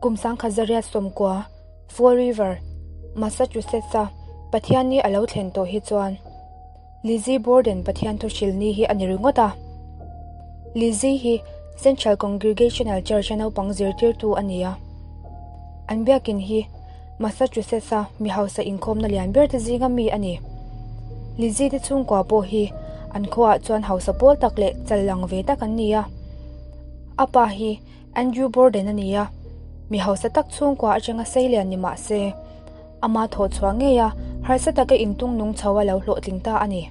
Kum 1990, Fall River, Massachusetts-a Pathianni a lo thlen tawh hi chuan Lizzie Borden Pathian thuhril ni hi a ni ringawt a. Lizzie hi Central Congregational Church-a naupang zirtirtu a ni a. An biakin hi Massachusetts-a mi hausa inkhawmna lian ber te zinga mi a ni. Lizzie te chhungkua pawh hi an khuaah chuan hausa pawl tak leh chal lang ve tak an ni a. A pa hi Andrew Borden a ni a, mi hausa tak chhungkua atanga seilian ni mah se, ama thawh chhuah ngei a harsa taka intung nung chho a lo hlawhtling ta a ni.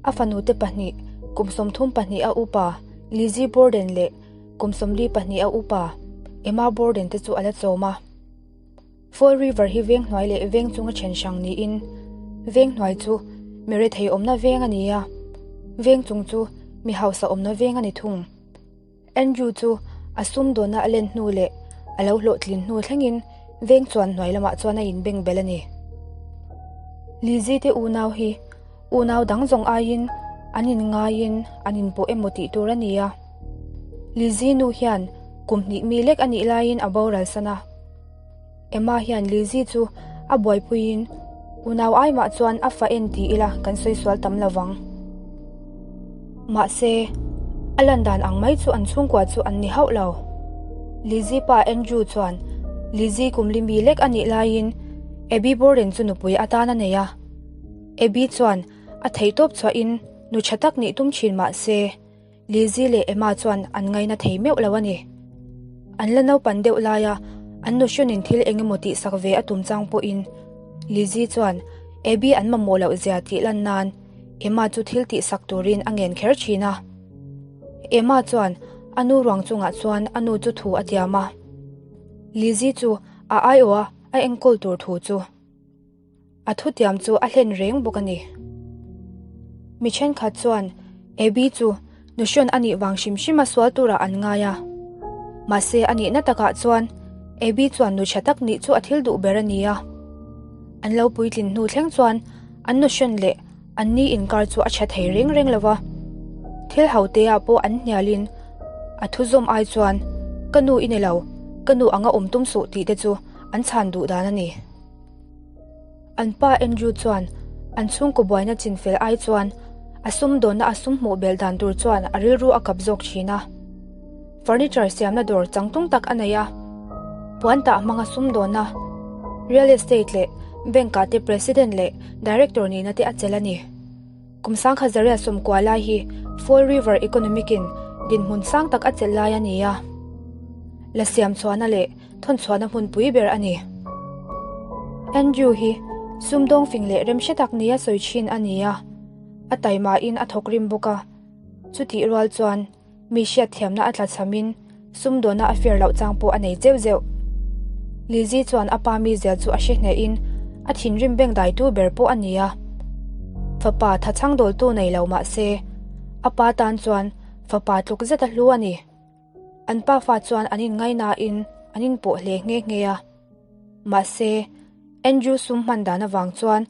A fanute pahnih, kum 32 a upa Lizzie Borden leh kum 42 a upa Emma Borden te chu a la chawm a. Fall River hi veng hnuai leh veng chunga then hrang niin, veng hnuai chu mi rethei awmna veng a ni a, veng chung chu mi hausa awmna veng a ni thung. Andrew chu a sumdawnna a len hnu leh a lo hlawhtlin hnu thlengin veng chuan hnuai lamah chuan a inbeng bel a ni. Lizzie te unau hi unau dang zawng aiin an inngaiin an inpawh emaw tih tur a ni a. Lizzie nu hian kum hnih mi lek a nih laiin a boral san a. Emma hian Lizzie chu a buaipuiin unau ai mah chuan a fa en ti ila kan sawi sual tam lo vang. Mahse, a lan dan ang mai chu an chhungkua chu an ni hauh lo. Lizzie pa Andrew chuan Lizzie kum li mi lek a nih laiin Abby Borden chu nupui atan a nei a. Abby chuan a theihtawp chhuahin nu tha tak nih tum thin mah se, Lizzie leh Emma chuan an ngaina thei meuh lo a ni. An la naupan deuh laia an nuhrawnin thil eng emaw tihsak ve a tum chang pawhin Lizzie chuan Abby an mamawh loh zia tih lan nan Emma chu thil tihsak turin a ngen kher thin a. Emma chuan a nu ruang chungah chuan a nu chu thu a tiam a. Lizzie chu a aiawha a enkawl tur thu chu. A thutiam chu a hlen reng bawk a ni. Mi thenkhat chuan Abby chu nuhrawn a nih vang hrim hrim a sual turah an ngai a. Mahse a nihna takah chuan Abby chuan nu tha tak nih chu a thil duh ber a ni a. An lo puitlin hnu thleng chuan an nuhrawn leh an ni inkar chu a tha thei reng reng lo va. Thil ho te ah pawh an hnialin a thu zawm ai chuan ka nu i ni lo, ka nu anga awm tum suh tih te chu an chhan duh dan a ni. An pa Andrew chuan an chhungkaw buaina chinfel ai chuan a sumdawnna a sum hmuh belh dan tur chuan a rilru a kap zawk thin a. Furniture siamna dawr changtlung tak a nei a, puan tah hmanga sumdawnna, real estate leh bank ah te president leh director nihna te a chelh a ni. Kum 1990 lai hi Fall River Economic in dinhmun sang tak a chelh lai a ni a, la siam chhuahna leh thawnchhuahna hmunpui ber a ni. Andrew hi sumdawng fing leh remhre tak nia sawi thin a ni a, a taimahin a thawk rim bawk a, chutih rual chuan mi hriatthiamna a tlachhamin sumdawnna a fair loh chang pawh a nei zeuh zeuh. Lizzie chuan a pa mizia chu a hre hnehin a thinrim beng daitu ber pawh a ni a, fapa thachhang dawltu nei lo mah se a pa tan chuan fapa tluk zet a hlu a ni. An pafa chuan an inngainain an inpawh hle nghe nghe a. Mahse, Andrew sum hman dan avang chuan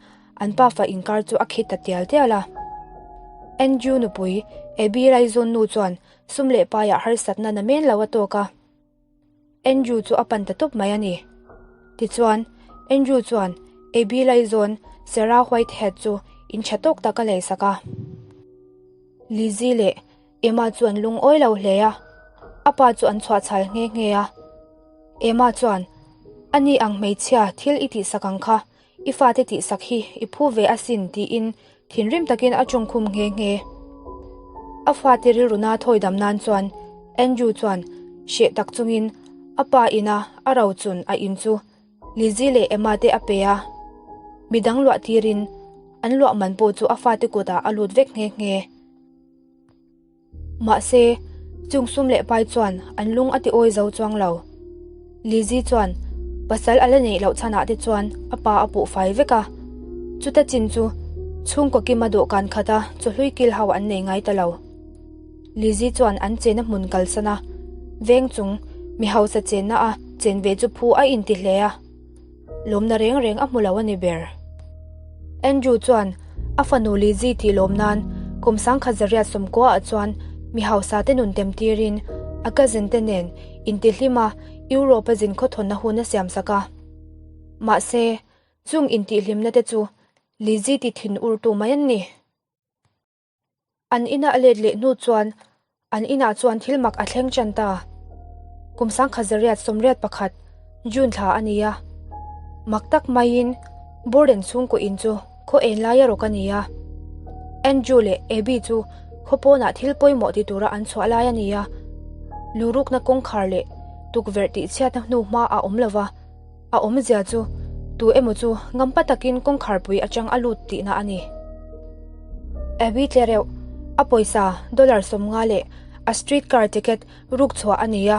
an pafa inkar chu a khit ta tial tial a. Andrew nupui Abby Laizawn nu chuan sum leh paiah harsatna na men lo a tawk a. Andrew chu a pan ta tawp mai a ni. Tichuan, Andrew chuan Abby Laizawn Sarah Whitehead chu in tha tawk tak a leisak a. Lizzie leh Emma chu an lungawi lo hle a, a pa chu an chhuahchhal nghe nghe a. Emma chuan, A ni ang hmeichhia, thil i tihsak ang kha, i fate tihsak hi i phu ve asin tiin thinrim takin a tawngkhum nghe nghe. A fate rilruna thawi dam nan chuan Andrew chuan hreh tak chungin a pa ina a rochun a in chu Lizzie leh Emma te a pe a, midang luah tirin an luah man pawh chu a fate kutah a lut vek nghe nghe. Mahse, chung sum leh pai chuan an lung a ti awi zo chuang lo. Lizzie chuan pasal a la neih loh chhanah te chuan a pa a puh fai vek a. Chuta chin chu chhungkaw kima dawhkan khata chawhlui kil ho an nei ngai ta lo. Lizzie chuan an chena hmun kalsan a, veng chung mi hausa chenna a chen ve chu phu a inti hle a. Lawmna reng reng a hmu lo a ni ber. Andrew chuan a fanu Lizzie tih lawm nan kum 1990 ah chuan mi hausa te nun tem tirin a cousin te nen intihlim a Europe a zin khawthawnna hun a siamsak a. Mahse, chung intihhlimna te chu Lizzie ti thin urtu mai an ni. An ina a let leh hnu chuan an inah chuan thil mak a thleng tan ta. Kum 1981, June thla a ni a. Mak tak maiin Borden chhungkaw in chu khaw en laia rawk a ni a. Andrew leh Abby chu khaw pawnah thil pawimawh ti tura an chhuah lai a ni a. Lurukna kawngkhar leh tukverh tihchhiatna hnu hma a awm lova. A awmzia chu tu emaw chu ngampa takin kawngkharpui atang a lut tihna a ni. Abby tle reuh, a pawisa dollar 50 leh a street car ticket ruk chhuah a ni a.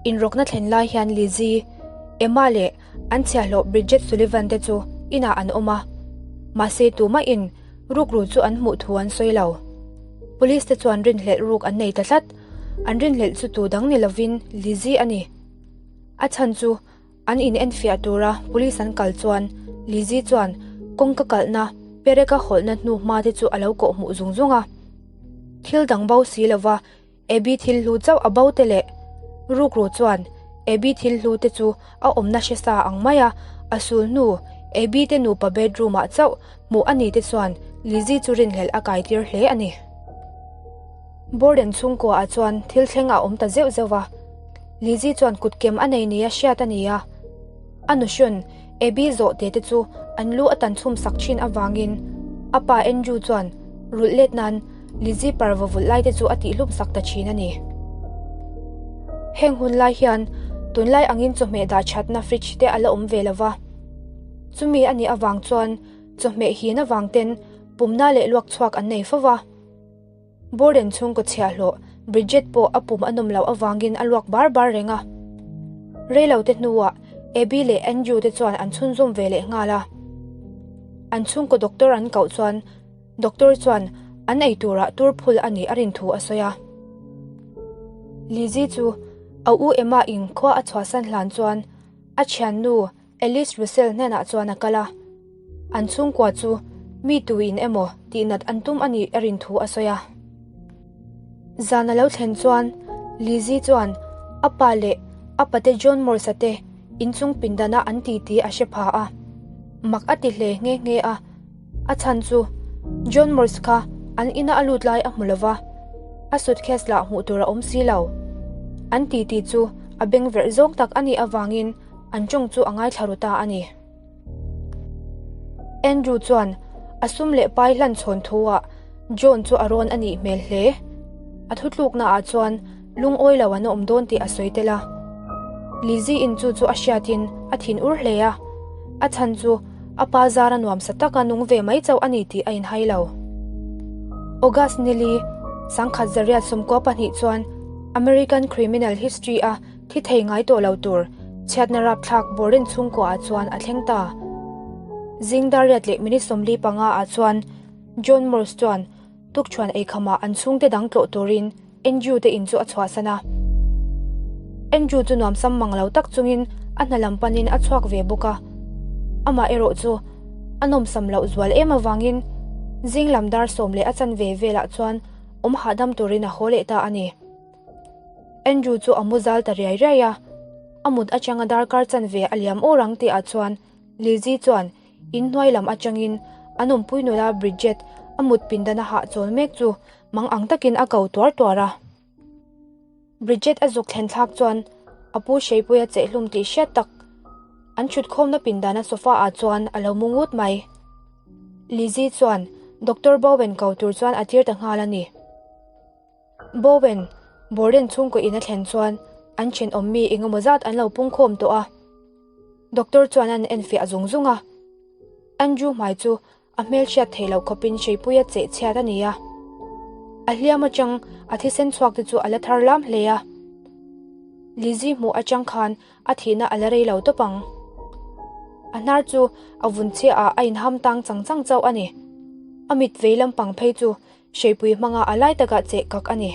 Inrawkna thlen lai hian Lizzie, Emma leh an chhiahhlawh Bridget Sullivan te chu inah an awm a. Mahse tumahin rukru chu an hmuh thu an sawi lo. Police te chuan rinhlelh ruk an nei ta tlat. An rinhlelh chu tu dang ni lovin Lizzie a ni. A chhan chu an in enfiah tura police an kal chuan Lizzie chuan kawngka kalhna pereka hawlhna hnu hma te chu a lo kawh hmuh zung zung a. Thil dang bo si lova Abby thil hlu chauh a bo te leh rukru chuan Abby thil hlu te chu a awmna hre sa ang mai a, a sul hnu Abby te nupa bedroom ah chauh hmuh a ni te chuan Lizzie chu rinhlelh a kai tir hle a ni. Borden chhungkua ah chuan thil thleng a awm ta zeuh zeuh va. Lizzie chuan kutkem a nei nia hriat a ni a. A nuhrawn Abby zawhte te chu an lu a tan chhum sak thin avangin a pa Andrew chuan rulh let nan Lizzie parva vulh lai te chu a tihhlum sak ta thin a ni. Heng hun lai hian tunlai angin chawhmeh dah thatna fridge te a la awm ve lo va. Chumi a nih avang chuan chawhmeh hin avang ten pumna leh luak chhuak an nei fo va. Borden chhungkaw chhiahhlawh Bridget pawh a pum a nawm loh avangin a luak bar bar reng a. Reilote hnuah Abby leh Andrew te chuan an chhunzawm ve leh nghal a. An chhungkaw doctor an koh chuan doctor chuan an ei turah tur phul a nih a rin thu a sawi a. Lizzie chu a u Emma in khua a chhuahsan hlan chuan a thiannu Alice Russell hnenah chuan a kal a, an chhungkua chu mi tuin emaw tihnat an tum a nih a rin thu a sawi a. Zan a lo thlen chuan Lizzie chuan a pa leh a pate John Morse-a te inchung pindana an titi a hre pha a, mak a ti hle nghe nghe a. A chhan chu John Morse kha an ina a lut lai a hmu lova, a suitcase lah hmuh tur a awm si lo. An titi chu a bengverh zawng tak a nih avangin an tawng chu a ngaithla ru ta a ni. Andrew chuan a sum leh pai hlan chhawn thuah John chu a rawn a nih hmel hle. A thutlukna ah chuan lungawi lo an awm dawn tih a sawi tel a. Lizzie in chu chu a hriatin a thin ur hle a, a chhan chu a pa zara nuamsa taka nung ve mai chauh a ni tih a inhai lo. August nili, 1992 chuan American Criminal History a Thi thei ngai tawh lo tur chhiatna rapthlak Borin chhungkua ah chuan a thleng ta. Zing dar riat leh minute 45 ah chuan John Morse chuan tukṭhuan eikhamah an chhungte dang tlawh turin Andrew te in chu a chhuahsan a. Andrew chu nuamsam mang lo tak chungin a hna lam panin a chhuak ve bawk a. Amah erawh chu a nawmsam loh zual em avangin zing lam dar 10 leh a chanve velah chuan awm hahdam turin a haw leh ta a ni. Andrew chu a mu zal ta riai riai a, a mut atanga darkar chanve a liam awr ang tih ah chuan Lizzie chuan inhnuai lam atangin a nawmpui nula Bridget a mut pindan a hahchawl mek chu mang ang takin a ko tuar tuar a. Bridget a zuk thlen thlak chuan a pu Hreipuia chehhlum tih hriat tak an thutkhawmna pindana sofa ah chuan a lo mu ngut mai. Lizzie chuan Doctor Bowen ko tur chuan a tir ta nghal a ni. Bowen, Borden chhungkaw in a thlen chuan an thenawm mi eng emaw zat an lo pungkhawm tawh a. Doctor chuan an enfiah zung zung a. Andrew hmai chu a hmelhriat thei loh khawpin hreipui a cheh chhiat a ni a. A hliam atang a thisen chhuak te chu a la thar lam hle a. Lizzie hmuh atang khan a thihna a la rei lo tawp ang. A hnar chu a vun chhiah ah a inham tang chang chang chauh a ni. A mit vei lampang phei chu Hreipui hmanga a lai takah cheh kak a ni.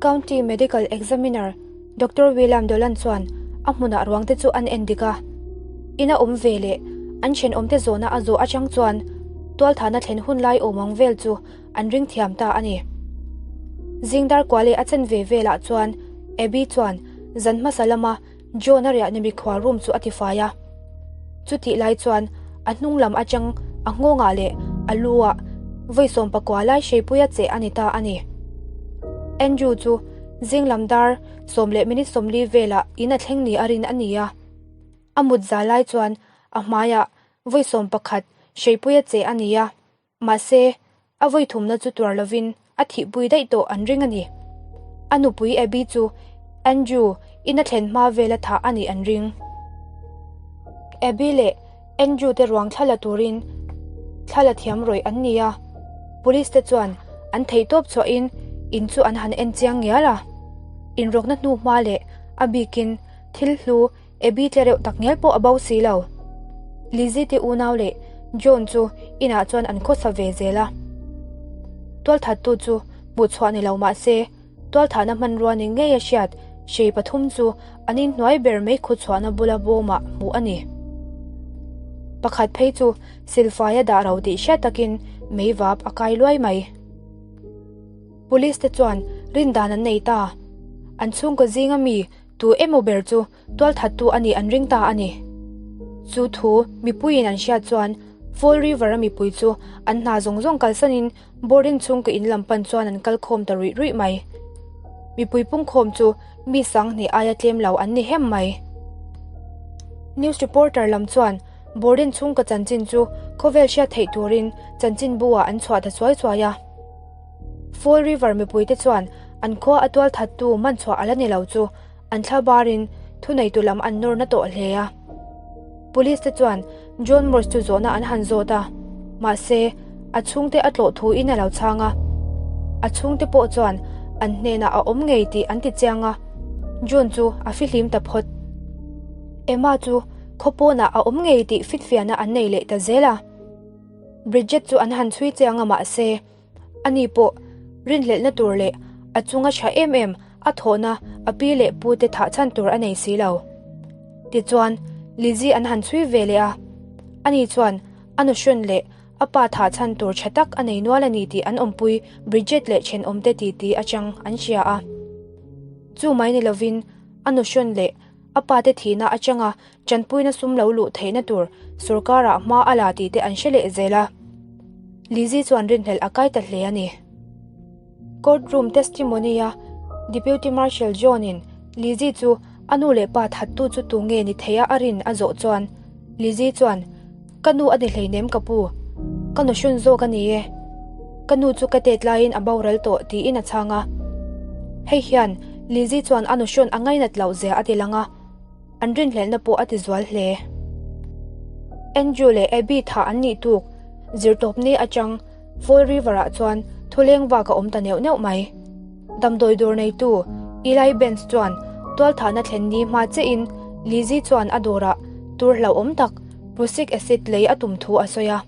County Medical Examiner Doctor William Dolan chuan a hmunah ruangte chu an en dik a. Ina awm ve leh an thenawmte zawhna a zawh atang chuan tualthahna thlen hun lai awm ang vel chu an ring thiam ta a ni. Zing dar kua leh a chen ve velah chuan Abby chuan. Zan hmasa lama John-a riahna mikhual room chu a tifai a. Chutih lai chuan a hnung lam atang a nghawngah leh a lu ah vawi 19 lai hreipuia cheh a ni ta a ni. Andrew chu zing lam dar sawm leh minute 40 velah in a thleng ni a rin a ni a. A mut za lai chuan a hmaiah vawi 11 hreipuia cheh a ni a. Mahse, a vawi thumna chu tuar lovin a thihpui daih tawh an ring a ni. A nupui Abby chu Andrew in a thlen hma vela thah a nih an ring. Abby leh Andrew te ruang thla la turin thla la thiam rawih an ni a, police te chuan an theihtawp chhuahin in chu an han en chiang ngial a. Inrawkna hnu hma leh a bikin thil hlu Abby tle reuh tak ngial pawh a bo si lo. Lizzie te unau leh John chu inah chuan an khawsa ve zel a. Tualthattu chu hmuhchhuah ni lo mah se, tualthahna hmanrua ni ngei a hriat hrei pathum chu an inhnuai ber mei khuchhuahna bula bawmah hmuh a ni. Pakhat phei chu silfaia dah ro tih hriat takin mei vap a kai luai mai. Police te chuan rindan an nei ta. An chhungkaw zinga mi Tu emaw ber chu tualthattu a nih an ring ta a ni. Chu thu mipuiin an hriat chuan Fall River-a mipui chu an hna zawng zawng kalsanin boarding chhungkaw in lam pan chuan an kal khawm ta ruih ruih mai. Mipui pungkhawm chu mi sanghnih aia tlem lo an ni hem mai. News reporter lam chuan boarding chhungkaw chanchin chu khawvel hriat theih turin chanchinbu ah an chhuah ta chuai chuai a. Fall River mipuite chuan an khua a tualthattu man chhuah a la ni lo chu an thla barin thuneitu lam an nawr na tawh hle a. Police te chuan John Morse chu zawhna an han zawt a, mahse a chhungte a tlawh thuin a lo chhang a. A chhungte pawh chuan an hnenah a awm ngei tih an ti chiang a, John chu a fihlim ta phawt. Emma chu khaw pawnah a awm ngei tih finfiahna an nei leh ta zel a. Bridget chu an han chhui chiang a mahse ani pawh rinhlelhna tur leh a chunga tha em em a thawhna a pi leh pu te thah chhan tur a nei si lo. Tichuan Lizzie an han chhui ve leh a, ani chuan a nuhrawn leh a pa thah chhan tur tha tak a nei nual a ni tih an awmpui Bridget leh thenawmte titi atang an hria a. Chu mai ni lovin a nuhrawn leh a pa te thihna atanga Tanpuina sum lo luh theihna tur sorkarah hma a la tih te an hre leh zel a. Lizzie chuan rinhlelh a kai ta hle a ni. Court room testimony-a Deputy Marshal John-in Lizzie chu a nu leh pa thattu chu tu nge ni theia a rin a zawh chuan Lizzie chuan, Ka nu a ni hleinem ka pu. Ka nu hrawn zawk a ni e. Ka nu chu ka tet laiin a boral tawh tiin a chhang a. Hei hian Lizzie chuan a nu hrawn a ngainat loh zia a ti lang a. An rinhlelhna pawh a ti zual hle. Andrew leh Abby thah an nih tuk zirtawpni atang Fall River-ah chuan thuleng vak a awm ta neuh neuh mai. Damdawi dawr neitu Eli Benz chuan tualthahna thlen ni hma chiahin Lizzie chuan a dawrah tur hlauhawm tak prussic acid lei a tum thu a sawi a.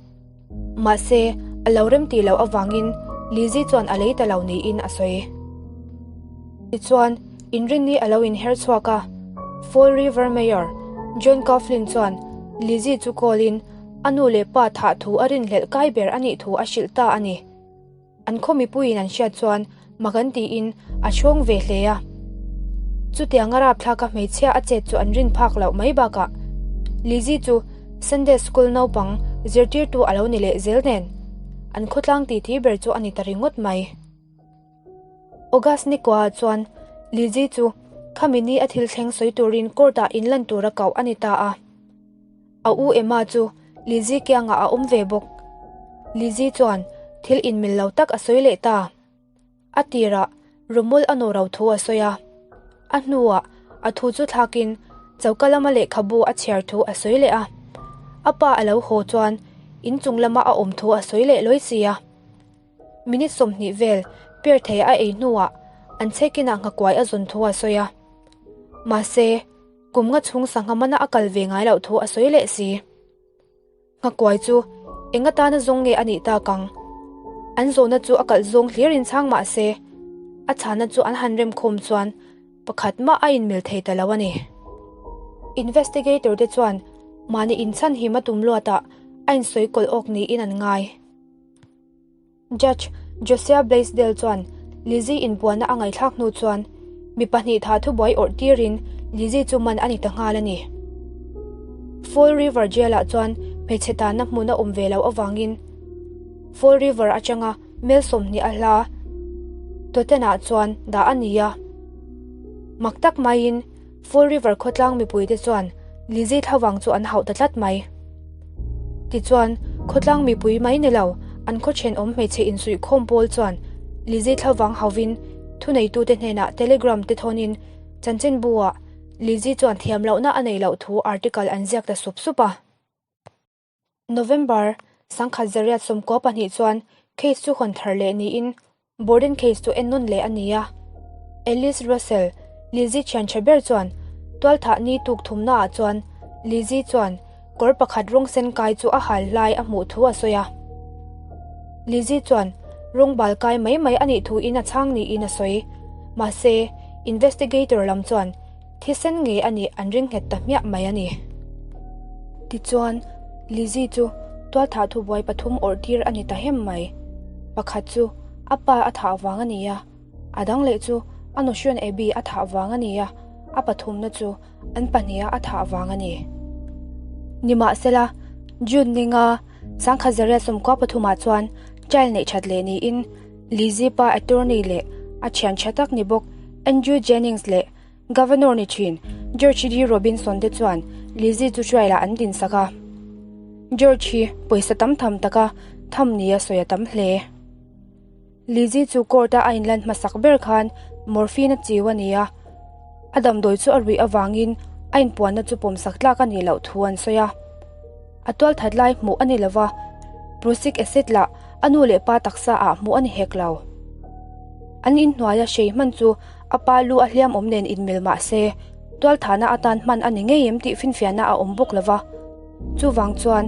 Mahse, a lo rem tih loh avangin Lizzie chuan a lei ta lo niin a sawi. Tichuan, inrinni a lo inher chhuak a, Fall River Mayor John Coughlin chuan Lizzie chu call-in a nu leh pa thah thu a rinhlelh kai ber a nih thu a hrilh ta a ni. An khaw mipuiin an hriat chuan mak an tiin a hrawng ve hle a. Chutianga rapthlaka hmeichhia a chet chu an rin phak loh mai bakah Lizzie chu Sunday School naupang zirtirtu a lo ni leh zel nen an khawtlang titi ber chu a ni ta ringawt mai. August Nikoa chuan Lizzie chu khami ni a thil thleng sawi turin court-ah inlan tura koh a ni ta a. A u Emma chu Lizzie kiangah a awm ve bawk. Lizzie chuan thil inmil lo tak a sawi leh ta. A tirah Romul a nawr ro thu a sawi a. A hnuah a thu chu thlakin choka lama lehkhabu a chhiar thu a sawi leh a. A pa a lo haw chuan inchung lama a awm thu a sawi leh lawi si a. Minute 20 vel per thei a ei hnuah an chhekinah nghakuai a zawn thu a sawi a. Mahse. Kum nga chhung sangha mana a kal ve ngai loh thu a sawi leh si. Nghakuai chu eng atana zawng nge a nih tak ang? An zawhna chu a kalh zawng hlirin chhang mah se, a chhana chu an han remkhawm chuan pakhat mah a inmil thei ta lo a ni. Investigator te chuan mahni inchhanhim a tum luatah a insawi kawlh awk niin an ngai. Judge Josiah Blaisdell chuan Lizzie inbualna a ngaihthlak hnu chuan Mi pahnih tha thubuai awrh tirin Lizzie chu man a ni ta nghal a ni. Fall River Jail-ah chuan hmeichhe tanna hmun a awm ve loh avangin Fall River atanga mel 20 a hla Totten-ah chuan dah a ni a. Mak tak maiin Fall River khawtlang mipuite chuan Lizzie thlavang chu an hauh ta tlat mai. Tichuan, khawtlang mipui mai ni lo, an khaw thenawm hmeichhe insuihkhawm pawl chuan Lizzie thlavang hauvin thuneitute hnenah telegram te thawnin chanchinbu-ah Lizzie chuan thiam lohna a nei loh thu article an ziak ta sup sup a. November, 1992 chuan case chu hawn thar leh niin Borden case chu en nawn leh a ni a. Alice Russell, Lizzie thian tha ber chuan tualthah ni tuk thumnaah chuan Lizzie chuan kawr pakhat rawng sen kai chu a hal hlai a hmuh thu a sawi a. Lizzie chuan rawng bal kai mai mai a nih thuin a chhang niin a sawi. Mahse, investigator lam chuan Thisen ngei a nih an ring nghet ta hmiah mai a ni. Tichuan, Lizzie chu tualthah thubuai pathum awrh tir a ni ta hem mai. Pakhat chu a pa a thah vang a ni a, a dang leh chu a nuhrawn Abby a thah vang a ni a, a pathumna chu an pahniha a thah vang a ni. Nimahsela, June ninga 1943 chuan trial neih that leh niin Lizzie pa attorney leh a thian tha tak ni bawk Andrew Jennings leh Governor ni thin George D. Robinson te chuan Lizzie chu trial ah an dinsak a. George hi pawisa tam tham taka tham nia sawi a tam hle. Lizzie chu court a a inlan hmasak ber khan morphine a chiu a ni a, a damdawi chu a ruih avangin a inpuanna chu pawmsak tlak a nih loh thu an sawi a. A tualthat lai hmuh a ni lova, prussic acid lah a nu leh pa taksa ah hmuh a ni hek lo. An inhnuaia hrei hman chu a pa lu a hliam awm nen inmil mah se, tualthahna atan hman a ni ngei em tih finfiahna a awm bawk lova. Chuvang chuan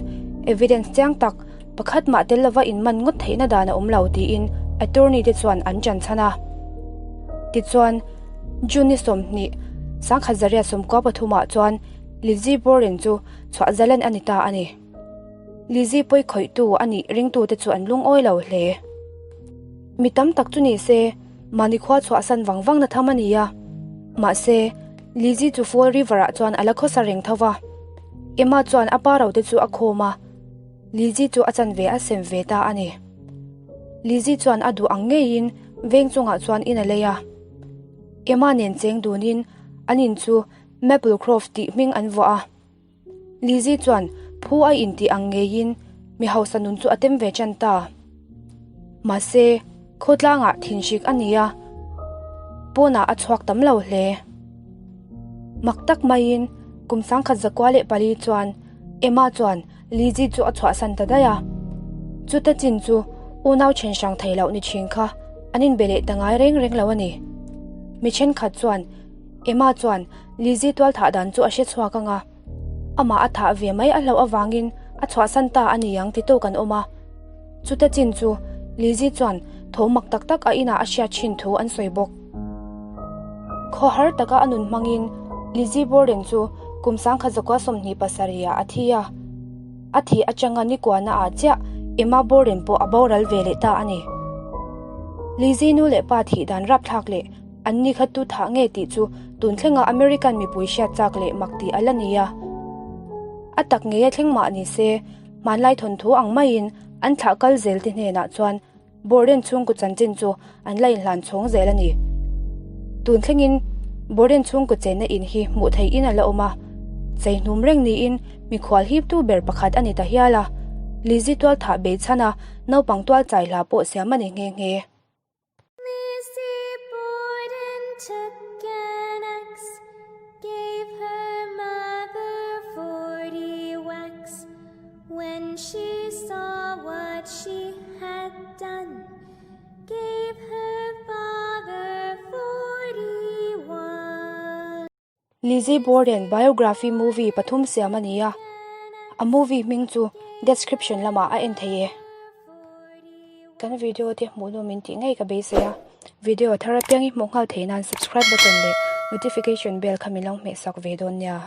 evidence chiang tak pakhat mah tel lova inman ngawt theihna dan a awm lo tiin attorney te chuan an ṭan chhan a. Tichuan, June ni 20, 1993 ah chuan Lizzie Borden chu chhuah zalen a ni ta a ni. Lizzie pawi khawihtu a nih ringtute chu an lungawi lo hle. Mi tam tak chu ni se, mahni khua chhuahsan vang vang na tham a ni a. Mahse, Lizzie chu Fall River-ah chuan a la khawsa reng tho va. Emma chuan a pa rote chu a khawm a, Lizzie chu a chanve a sem ve ta a ni. Lizzie chuan a duh ang ngeiin veng chungah chuan in a lei a. Emma nen cheng dunin an in chu Maple Grove tih hming an vuah a. Lizzie chuan phu a intih ang ngeiin mi hausa nun chu a tem ve tan ta. Mahse, khawtlangah thinhrik a ni a, pawnah a chhuak tam lo hle. Mak tak maiin kum 1904 chuan Emma chuan Lizzie chu a chhuahsan ta daih a. Chuta chin chu unau then hrang thei loh ni thin kha an inbe leh ta ngai reng reng lo a ni. Mi thenkhat chuan Emma chuan Lizzie tual thah dan chu a hre chhuak ang a, amah a thah ve mai a hlauh avangin a chhuahsan ta a ni ang ti tawk an awm a. Chuta chin chu Lizzie chuan tho mak tak tak a inah a hriat thin thu an sawi bawk. Khaw har taka a nun hmangin Lizzie Borden chu kum 1927 ah a thi a. A thih atanga nikuana ah chiah Emma Borden pawh a boral ve leh ta a ni. Lizzie nu leh pa thih dan rapthlak leh An ni kha tu thah nge tih chu tun thlenga American mipui hriat chak leh mak tih a la ni a. A tak ngei a thleng mah ni se, hmanlai thawnthu ang maiin an thlah kal zel te hnenah chuan Borden chhungkaw chanchin chu an la inhlan chhawng zel a ni. Tun thlengin Borden chhungkaw chenna in hi hmuh theih in a la awm a, chei hnum reng niin mikhual hiptu ber pakhat a ni ta hial a, Lizzie tual thah bei chhan a naupang tual chai hla pawh siam a ni nghe nghe. Lizzie Borden took an axe, gave her mother 40 whacks. When she saw what she had done, gave her father 41. Lizzie Borden biography movie pathum siam a ni a, a movie hming chu description lamah a en thei e. Kan video te hmuh nawm in tih ngei ka beisei a, video thar apiang i hmuh nghal theih nan subscribe button leh notification bell kha min lo hmehsak ve dawn nia.